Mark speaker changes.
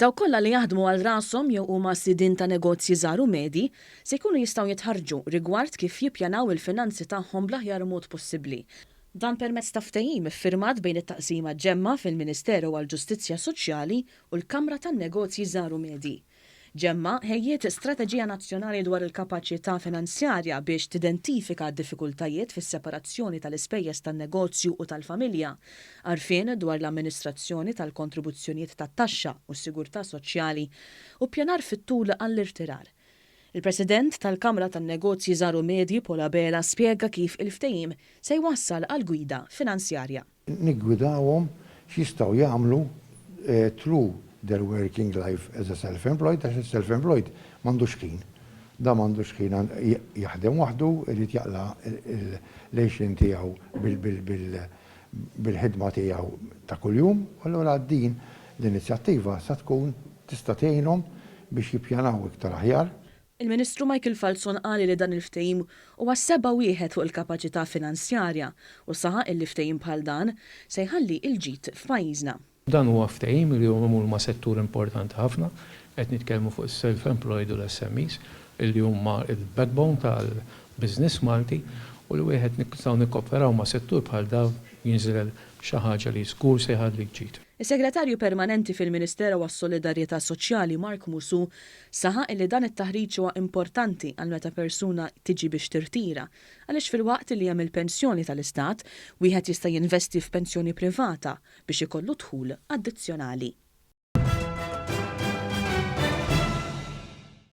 Speaker 1: Dawk kollha li jaħdmu għal rashom jew huma sidien ta' negozji żgħar u medji se jkunu jistgħu jitħarrġu rigward kif jippjanaw il-finanzi tagħhom bl-aħjar mod possibbli. Dan permezz ta' ftehim iffirmat bejn it-Taqsima Ġemma fil-Ministeru għall-Ġustizzja Soċjali u l-Kamra tan-Negozji Żgħar u Medji. Ġemma ħejjiet strateġija nazzjonali dwar il-kapaċità finanzjarja biex tidentifika d-diffikultajiet fis-separazzjoni tal-ispejjeż tan-negozju u tal-familja, għarfien dwar l-amministrazzjoni tal-kontribuzzjonijiet tat-taxxa u s-sigurtà soċjali, u ppjanar fit-tul għall-irtirar. Il-President tal-Kamra tan-Negozji Żgħar u Medji Paul Abela spjega kif il-ftehim se jwassal għal gwida finanzjarja.
Speaker 2: Niggwidawhom x'jistgħu jagħmlu through their working life as a self-employed għax is-self-employed m'għandux ħin. Da m'għandux ħin jaħdem waħdu, irid jaqla' l-għixien tiegħu bil-ħidma tiegħu ta' kuljum, u allura din l-inizjattiva sa tkun tista' tgħinhom biex jippjanaw iktar aħjar.
Speaker 1: Il-Ministru Michael Falzon qal li dan il-ftehim huwa seba' wieħed fuq il-kapaċità finanzjarja u saħaq illi ftehim bħal dan se jħalli l-ġid f'pajjiżna.
Speaker 3: Dan huwa ftehim li huwa magħmul ma' settur importanti ħafna, qed nitkellmu fuq is-self-employed u l-SMEs illi huma l-backbone tal-business Malti u li wieħed nistgħu nikkoperaw ma' settur bħal dan jinżel xi ħaġa li żgur se jħalli l-ġid.
Speaker 1: Is-Segretarju Permanenti fil-Ministeru għas-Solidarjetà Soċjali Mark Musù saħaq illi dan it-taħriġ huwa importanti għal meta persuna tiġi biex tirtira għaliex filwaqt li hemm il-pensjoni tal-Istat, wieħed jista' jinvesti f'pensjoni privata biex ikollu dħul addizzjonali.